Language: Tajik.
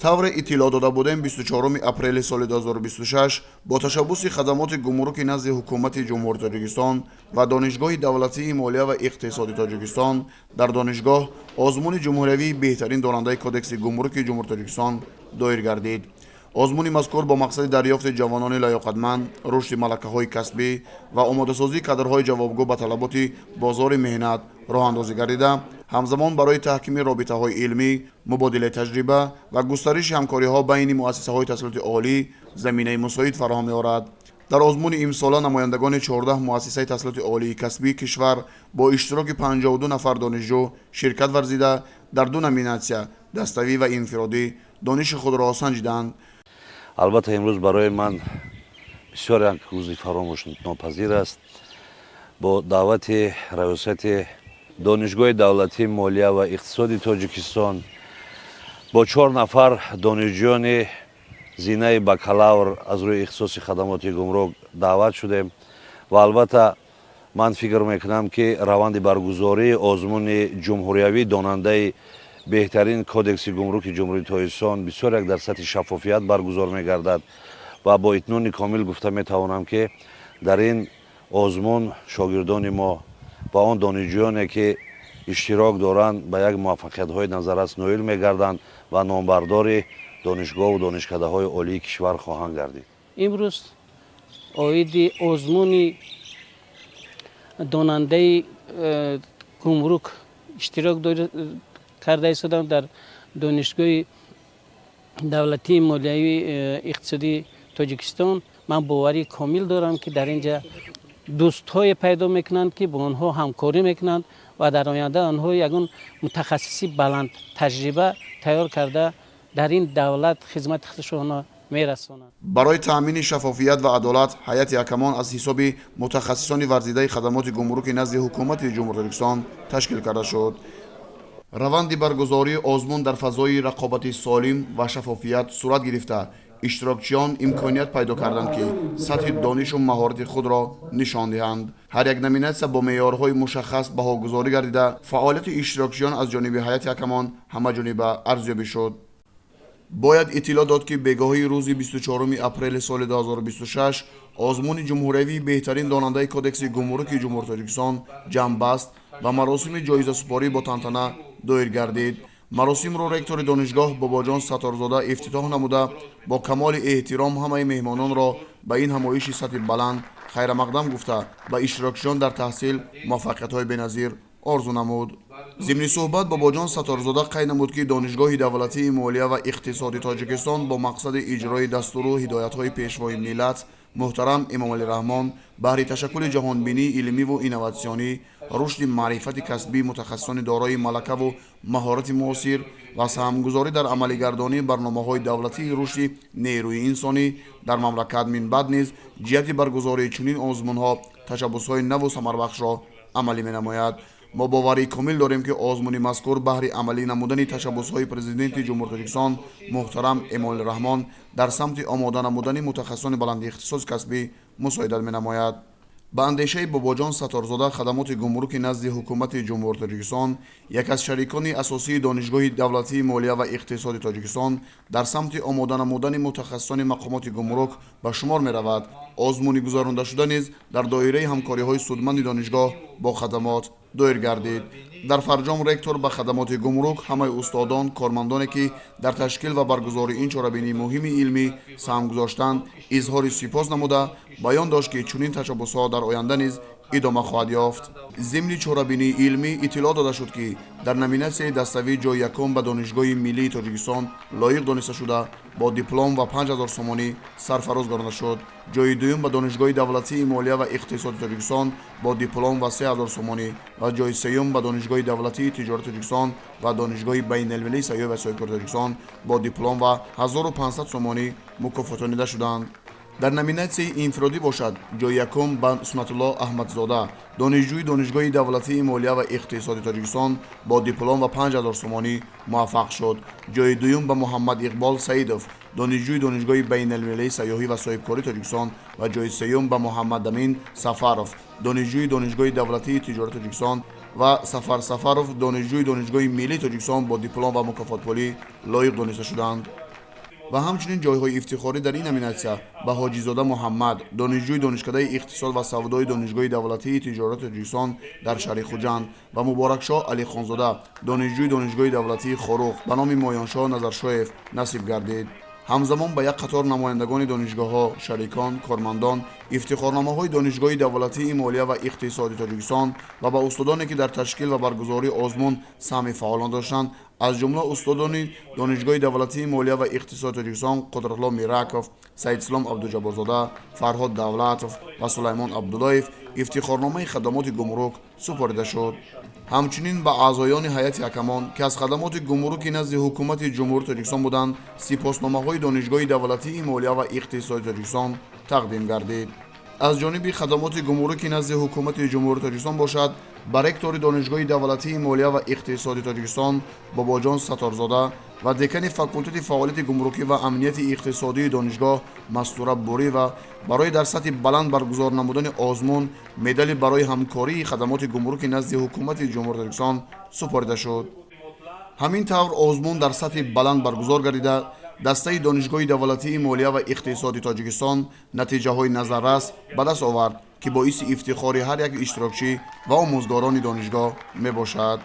Тавре иттилоъ дода будем, 24 апрели соли 2026 бо ташаббуси хадамоти гумруки назди Ҳукумати Ҷумҳурии Тоҷикистон ва Донишгоҳи давлатии молия ва иқтисоди Тоҷикистон дар донишгоҳ озмуни ҷумҳуриявии «Беҳтарин донандаи Кодекси гумруки Ҷумҳурии Тоҷикистон» доир гардид. Озмуни мазкур бо мақсади дарёфти ҷавонони лаёқатманд, рушди малакаҳои касбӣ ва омодасозии кадрҳои ҷавобгӯ ба талаботи бозори меҳнат роҳандозӣ гардида, ҳамзамон барои таҳкими робитаҳои илмӣ, мубодилаи таҷриба ва густариши ҳамкориҳо байни муассисаҳои таҳсилоти олӣ заминаи мусоид фароҳам меорад. Дар озмуни имсола намояндагони 14 муассисаи таҳсилоти олии касбии кишвар бо иштироки 52 нафар донишҷӯ ширкат варзида, дар ду номинатсия, даставӣ ва инфиродӣ, дониши худро санҷиданд. Албатта, имрӯз барои ман бисёр як рӯзи фаромӯшнопазир аст. Бо даъвати раёсати Донишгоҳи давлатии молия ва иқтисоди Тоҷикистон бо чор нафар донишҷӯёни зинаи бакалавр аз рӯи ихтисоси хадамоти гумрук даъват шудем ва, албатта, ман фикр мекунам, ки раванди баргузории озмуни ҷумҳуриявии «Донандаи беҳтарин Кодекси гумруки Ҷумҳурии Тоҷикистон» бисёр як дар сатҳи шаффофият баргузор мегардад ва бо итминони комил гуфта метавонам, ки дар ин озмун шогирдони мо ва он донишҷӯёне, ки иштирок доранд, ба як муваффақиятҳои назаррас ноил мегарданд ва номбардори донишгоҳу донишкадаҳои олии кишвар хоҳанд гардид. Имрӯз оиди озмуни донандаи гумрук иштирок карда истодам дар Донишгоҳи давлатии молиявии иқтисодии Тоҷикистон. Ман боварии комил дорам, ки дар ин ҷа дӯстҳое пайдо мекунанд, ки бо онҳо ҳамкорӣ мекунанд ва дар оянда онҳо ягон мутахассиси баланд таҷриба тайёр карда, дар ин давлат хизмати худашонро мерасонанд. Барои таъмини шаффофият ва адолат ҳайати ҳакамон аз ҳисоби мутахассисони варзидаи хадамоти гумруки назди Ҳукумати Ҷумҳурии Тоҷикистон ташкил карда шуд. Раванди баргузории озмун дар фазои рақобати солим ва шаффофият сурат гирифта, иштирокчиён имконият пайдо карданд, ки сатҳи донишу маҳорати худро нишон диҳанд. Ҳар як номинатсия бо меъёрҳои мушаххас баҳогузорӣ гардида, фаъолияти иштирокчиён аз ҷониби ҳайати ҳакамон ҳамаҷониба арзёбӣ шуд. Бояд иттилоъ дод, ки бегоҳии рӯзи 24 апрели соли 2026 озмуни ҷумҳуриявии «Беҳтарин донандаи Кодекси гумруки Ҷумҳурии Тоҷикистон» ҷамъбаст ва маросими ҷоизасупорӣ бо тантана доир гардид. Маросимро ректори донишгоҳ Бобоҷон Сатторзода ифтитоҳ намуда, бо камоли эҳтиром ҳамаи меҳмононро ба ин ҳамоиши сатҳи баланд хайрамақдам гуфта, ба иштирокчиён дар таҳсил муваффақиятҳои беназир орзу намуд. Зимни суҳбат Бобоҷон Сатторзода қайд намуд, ки Донишгоҳи давлатии молия ва иқтисоди Тоҷикистон бо мақсади иҷрои дастуру ҳидоятҳои Пешвои миллат муҳтарам Эмомалӣ Раҳмон баҳри ташаккули ҷаҳонбинии илмиву инноватсионӣ, рушди маърифати касбии мутахассисони дорои малакаву маҳорати муосир ва саҳмгузорӣ дар амалигардонии барномаҳои давлатии рушди нерӯи инсонӣ дар мамлакат минбаъд низ ҷиҳати баргузории чунин озмунҳо ташаббусҳои наву самарбахшро амалӣ менамояд. Мо боварии комил дорем, ки озмуни мазкур баҳри амалӣ намудани ташаббусҳои Президенти Ҷумҳури Тоҷикистон муҳтарам Эмомалӣ Раҳмон дар самти омода намудани мутахассисони баланди ихтисоси касбӣ мусоидат менамояд. Ба андешаи Бобоҷон Сатторзода, хадамоти гумруки назди Ҳукумати Ҷумҳури Тоҷикистон як аз шарикони асосии Донишгоҳи давлатии молия ва иқтисоди Тоҷикистон дар самти омода намудани мутахассисони мақомоти гумрук ба шумор меравад. Озмуни гузарондашуда низ дар доираи ҳамкориҳои судманди донишгоҳ бо хадамот доир гардид. Дар фарҷом ректор ба хадамоти гумрук, ҳамаи устодон, кормандоне, ки дар ташкил ва баргузории ин чорабинии муҳими илмӣ саҳм гузоштанд, изҳори сипос намуда, баён дошт, ки чунин ташаббусҳо дар оянда низ идома хоҳад ёфт. Зимни чорабинии илмӣ иттилоъ дода шуд, ки дар номинатсияи даставӣ ҷои якум ба Донишгоҳи миллии Тоҷикистон лоиқ дониста шуда, бо диплом ва 5000 сомонӣ сарфароз гардонида шуд. Ҷои дуюм ба Донишгоҳи давлатии молия ва иқтисоди Тоҷикистон бо диплом ва 3000 сомонӣ ва ҷои сеюм ба Донишгоҳи давлатии тиҷорати Тоҷикистон ва Донишгоҳи байналмилалии сайёҳӣ ва соҳибкори Тоҷикистон бо диплом ва 1500 сомонӣ мукофотонида шуданд. Дар номинатсияи инфиродӣ бошад, ҷои якум ба Сунатулло Аҳмадзода, донишҷӯи Донишгоҳи давлатии молия ва иқтисоди Тоҷикистон, бо диплом ва 5000 сомонӣ муваффақ шуд. Ҷои дуюм ба Муҳаммад Иқбол Саидов, донишҷӯи Донишгоҳи байналмилалии сайёҳӣ ва соҳибкории Тоҷикистон, ва ҷои сеюм ба Муҳаммадамин Сафаров, донишҷӯи Донишгоҳи давлатии тиҷорати Тоҷикистон, ва Сафар Сафаров, донишҷӯи Донишгоҳи миллии Тоҷикистон, бо диплом ва мукофотпулӣ лоиқ дониста шуданд. Ва ҳамчунин ҷойҳои ифтихорӣ дар ин номинатсия ба Ҳоҷизода Муҳаммад, донишҷӯи Донишкадаи иқтисод ва савдои Донишгоҳи давлатии тиҷорати Тоҷикистон дар шаҳри Хуҷанд, ва Муборакшоҳ Алихонзода, донишҷӯи Донишгоҳи давлатии Хоруғ ба номи Моёншоҳ Назаршоев насиб гардид. Ҳамзамон ба як қатор намояндагони донишгоҳҳо, шарикон, кормандон ифтихорномаҳои Донишгоҳи давлатии молия ва иқтисоди Тоҷикистон ва ба устодоне, ки дар ташкил ва баргузории озмун саҳми фаъолона доштанд, аз ҷумла устодони Донишгоҳи давлатии молия ва иқтисоди Тоҷикистон Қудратулло Мираков, Саидислом Абдуҷабборзода, Фарҳод Давлатов ва Сулаймон Абдуллоев ифтихорномаи хадамоти гумрук супорида шуд. Ҳамчунин ба аъзоёни ҳайати ҳакамон, ки аз хадамоти гумруки назди Ҳукумати Ҷумҳурии Тоҷикистон буданд, сипосномаҳои Донишгоҳи давлатии молия ва иқтисоди Тоҷикистон тақдим гардид. Аз ҷониби хадамоти гумруки назди Ҳукумати Ҷумҳурии Тоҷикистон бошад, ба ректори Донишгоҳи давлатии молия ва иқтисоди Тоҷикистон Бобоҷон Сатторзода ва декани факултети фаъолияти гумрукӣ ва амнияти иқтисодии донишгоҳ Мастура Буриева барои дар сатҳи баланд баргузор намудани озмун медали барои ҳамкории хадамоти гумруки назди Ҳукумати Ҷумҳурии Тоҷикистон супорида шуд. Ҳамин тавр, озмун дар сатҳи баланд баргузор гардида, дастаи Донишгоҳи давлатии молия ва иқтисоди Тоҷикистон натиҷаҳои назаррас ба даст овард, ки боиси ифтихори ҳар як иштирокчӣ ва омӯзгорони донишгоҳ мебошад.